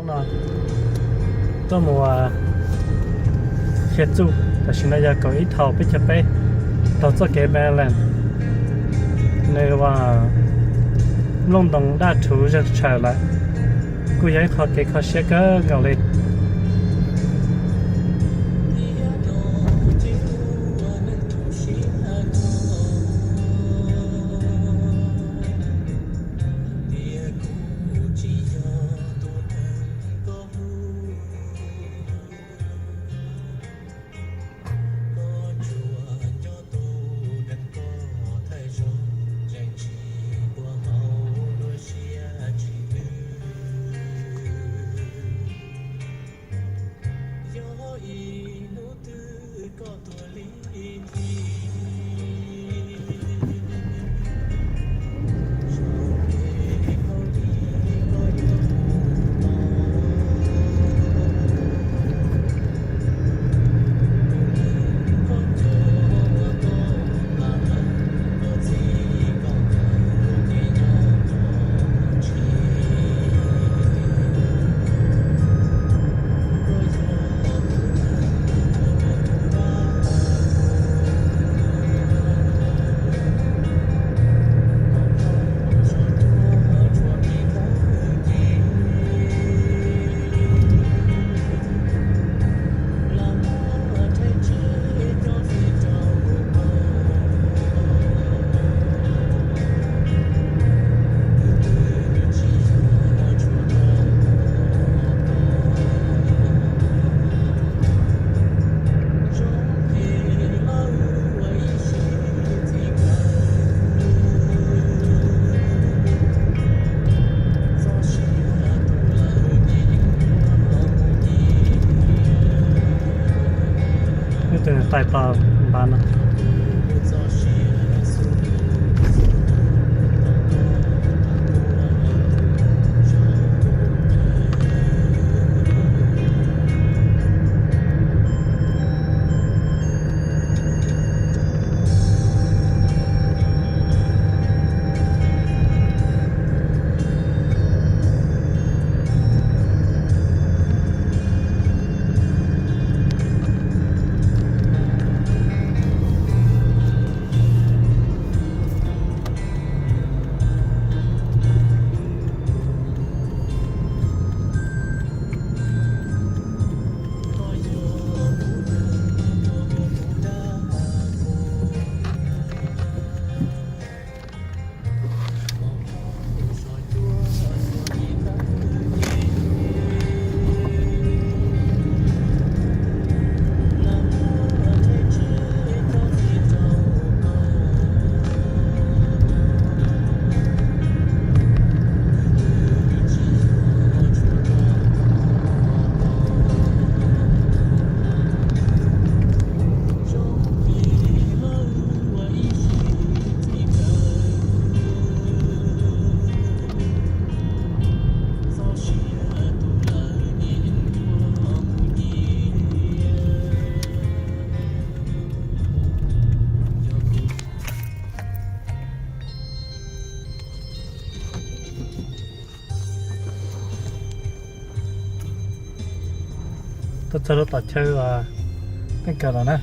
No tuaj mus Khiav Txuj, tam sim no yog kaum ib thaum peb caug peb, taug txoj kev Maryland, nws ua nplooj ntoo daj rhuv zeeg tshawm lawm, kuj yog ib qho kev kho siab kawg nkaus li. Ib tug niag tais tos npav no. Tuaj txog lub tom chaw uas peb kawm los na.